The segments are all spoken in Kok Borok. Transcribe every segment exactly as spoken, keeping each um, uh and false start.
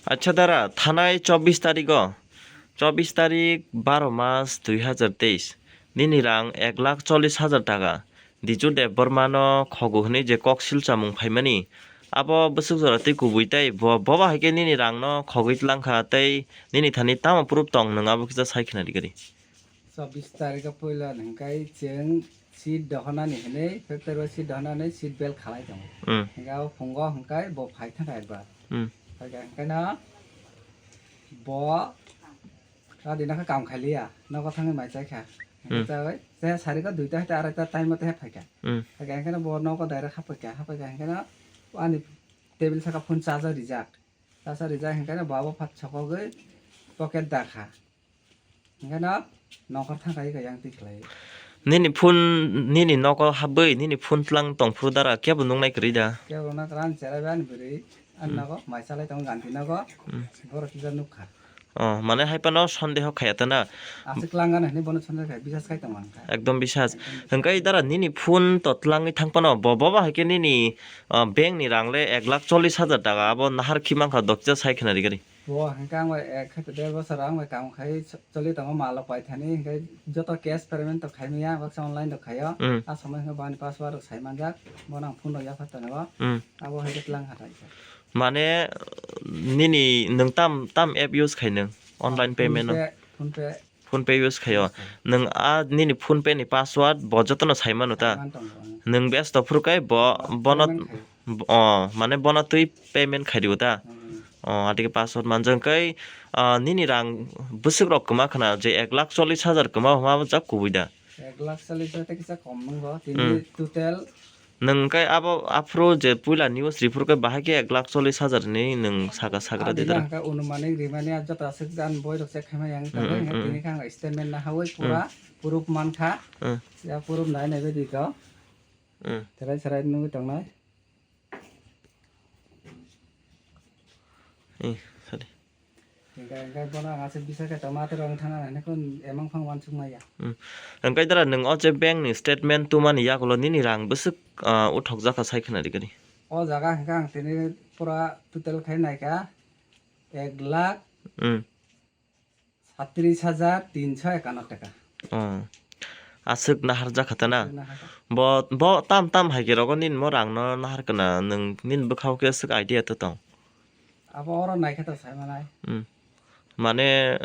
Acha dara, thanai chobbish tarigo, chobbish tarik baro mas dui hazar teis, nini rang ek lakh chollish hazar taka Diju Debbarma no khogo hwnwi je kok silchamung phaimani, abo bwswk jora tei kubui tei bo, boba hai khe nini rang no khogwi tlangkha tei nini thani tamo proof tong nwng abo kisa sai khna rikari. Chobbish tarikh o puila hwnkhai chwng seat dohonani hinwi factory o seat dohonani seat belt khalai tongo. Hmm. Hingke o phungo hingkai bo phai thangkha ekbar. Hmm. Phaikha hingke no bo radi nokha kam khailiya nogo thangwi mai chaikha. Hmm. Hingke chawi te sariko duita hai ta arai ta time o te phaikha. Hmm. Phaikha hingke no bo nogo direct haphaikha haphaikha hingke no ani table saka phone charge o rijak. Charge o rijak hingke no bo abo phat sokogwi pocket dakha. Hingke no nokar thangkai kha yang twi khlai. Nini phone, nini nogo habwi, nini phone tlang tongphuru dara kebo nuknai kwrwi da? Kebo nukra ang cherai bai ani bwrwi, ani Hmm. nogo mai chalai tongo ganti nogo, Hmm. borok kisa nukha. Oh, mane hai phano sondeho khaya ta na? Aswk tlang gana hinwi bono sondeho khaya, bisas khai tongo ang kha. Ekdom bisas. Ekdom bisas. Hingke dara nini phone to tlangwi thang phano, bo, boba hai khe nini, ah, bank ni rang le ek lakh chollish hazar taka, abo nahar khi mankha, dokcha sai khna rikari. Bo hingke ang bai ek hai der bosor ang bai kam khai choli tongo, mal rok paithani hingke joto cash payment to khai maya, baksa online rok khaio. Hmm. A samai hingke bani password rok sai manjak, bono ang phone rok yapha tongo. Hmm. Abo hai khe tlang kha taisa. Mane nini nwng tam, tam app use khai nwng online payment no? PhonePe, PhonePe. PhonePe use khaio. Use khaio. Nwng a nini PhonePe ni password bo jotono sai mano ta? Sai man tongo, ang. Nwng best of phuru kai bo, ah, bono, payment khaio. Bo, oh, mane bono twi payment khai dio ta? Hmm. Oh, atike password manjak kai, ah, nini rang bwswk rok kwma khna je ek lakh chollish hazar kwma hwnma jak kubui da? Ek lakh chollish hazar tei kisa kom nwngo. Hmm. Tini total. Nwng kai abo aphuru je puila news ripuru kai bahai khe ek lakh chollish hazar ni nwng saka sagra di dara. Ang khe unumanik rimani ah joto aswk jan boi rok check khaimani ang Hmm, tabuk hmm, hmm, tini khe ang statement nahawi Hmm. pura proof mankha. Hmm. Ya proof nai nai bai di kho. Hmm. Cherai cherai nugwi tongnai. Eh, sorry. Hingke, hingke bono ang aswk bisa khe tongma tei rong thangna hinwi khe emang phang uansuk maya. Hmm. Hingke dara nwng o je bank ni statement tumani yagulo nini rang bwswk, ah, uthok jakha sai khna rikari? O jaga hingke ang tini pura total khai naikha ek lakh Hmm. Satris hajar tinso ekanno taka. Oh. Aswk nahar jakha ta na? Aswk nahar. Bo, bo tam tam hai khe rogo nini mo rang no nahar kana nwng nini bwkhao khe aswk idea to tong? Abo oro naikhe to sai manai. Hmm. Mane,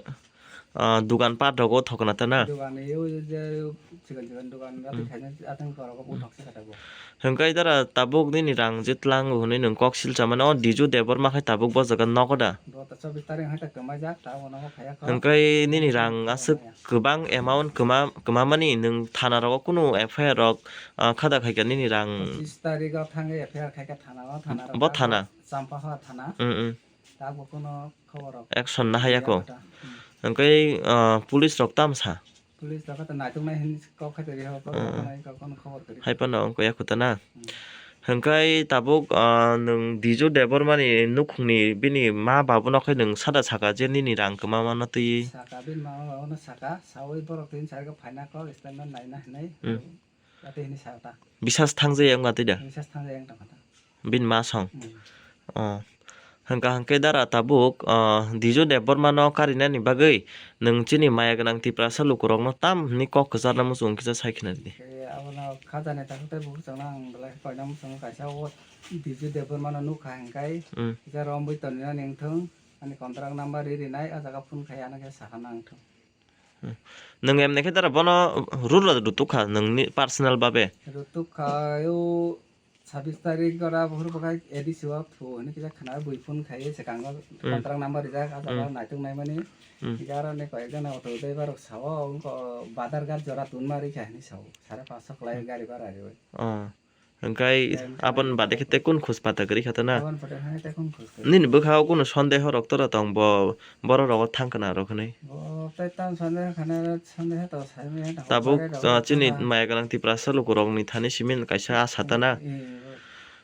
ah, dugan pat rogo thokna ta na? Dugan ni o je chikon chikon dugan Hmm. atwng khaina atwng korogo buthok se kata bo. Hwnkhe dara tabuk nini rang je tlango hwnwi nwng kok silcha mano, o Diju Debbarma khai tabuk bo jaga nogo da? Bo to chobbish tarik hai ta kwmaijak, ta bo nogo phaiya kho. Hwnkhe nini rang aswk kwbang amount kwma, kwmamani nwng thana rogo kunu F I R rok, ah, khada khaikha nini rang? Pochistariko thangwi F I R khaikha thana o, thana rok Bo tabuk thana? Champahor thana. Mm, mm. Tabuk kunu khobor rok Action nahaya kho. Hmm. Hwnkhe, ah, police rok tamsa? Police rok khe to naituknai hinwi kok khai tongri ho, kok Hmm. nai kok no khobor kwrwi. Hai phano wngkha yakho ta na? Hmm. Hwnkhe tabuk, ah, nwng Diju Debbarmani nukhungni bini ma babuno khe nwng sada saka je nini rang kwma mano twi? Saka, bini mama babuno saka, saui borok tini sarikhe phaina kok statement naina hinwi. Hmm. Ate hinwi saka ta. Bisas thangjaya wngkha twi da? Bisas thangjaya wngkha ta. Bini ma song. Hmm. Oh. Hwnkha hwnkhe dara tabuk, oh, Diju Debbarma no karinani bagwi nwng chini maya gwnang Tiprasa lukurokno tam hwnwi kok kwcharna muchung kisa sai khna di. Khe abono khajani takhuk tei bukhuk chwngno ang belai khe koina muchungo kaisa o Diju Debbarma no nukha hwnkhe Hmm. kisa romwi tongwinani wngthung ani contract number ri rinai o jaga phone khai ano khe sakha nang thung. Hmm. Nwng emni khe dara bono rura rutuk kha nwngni personal babe? Rutuk kha o sabis tarik ora buhur bukhai A D C o thu hwnwi kisa khna bui phone khai swkango Hmm. contract number rijak a jaga Hmm. naituk naimani. Hmm. Hingke aro ni koyek jona auto driver rok sao wngkha Badharghat jora tunma rikha hinwi sao sare paanch sho kwlai gari bhara riwi. Oh. Hwnkhe Hwnkhe aboni bade khe tei kunu khus pata kwrwi kha ta na? Aboni pore hwnwi tei kunu khus kwrwi. Nini bwkhao kunu sondeho rok tora tong bo, borok rogo thang kana rok hwnwi? Bo tei tam sondeho khana, sondeho to sai manya tongo, Tabuk, pore rok ah, chini thangkha. Maya gwnang Tiprasa lukurokni thani simi kaisa asa ta na? Eh, eh.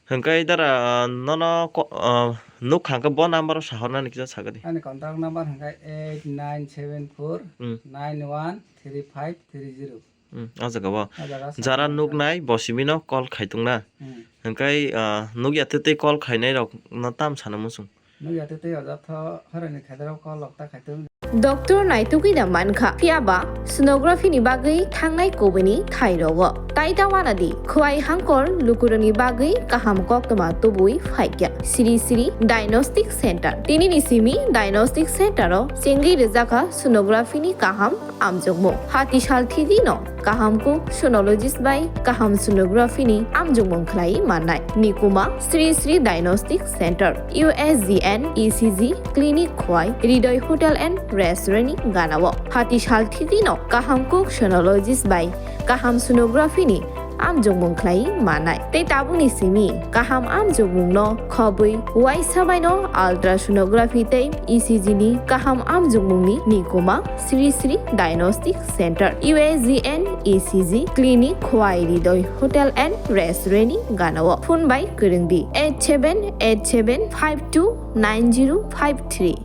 Hwnkhe dara, ah, nono ko-, ah, nukha hwnkhe bo number o sahornani kisa sakadi. Ani contact number hwnkhe eight nine seven four Hmm. nine one three five three zero. Hmm, o jaga o. O jaga o Jara sakha nuknai bo simino call khai tongna. Hmm. Hwnkhe, ah, nukya tei tei call khainai rok no tam sana muchung? Nukya tei tei o jotho horoni khaidaro kolok ta khai tong. Doctor naitugwi da mankha, phiya ba sonography ni bagwi thangnai kubuni thai rogo. Tai ta wana di, khwai hangkor lukuroni bagwi kaham koktwma tubui phaikya. Sri Sri Diagnostic Center. Tini ni simi Diagnostic Center o chengwi rwjakha sonography ni kaham amjokmung. Hati sal thidi no kaham kuk sonologist bai kaham sonography ni amjokmung khlai mannai. Nikuma Sri Sri Diagnostic Center, U S G N E C G Clinic Khwai, Hridoy Hotel and Restaurant ni ganao. Hati sal thidi no kaham kuk sonologist bai kaham sonography ni amjokmung khlai mannai. Tei tabukni simi kaham amjokmung no khobwi uaisa bai no ultrasonography tei E C G ni kaham amjokmung ni nikuma Sri Sri Diagnostic Center, U S G N E C G Clinic Khwai, Hridoy Hotel and Restaurant ni ganao. Phone bai kwrwng di eight seven eight seven five two nine zero five three.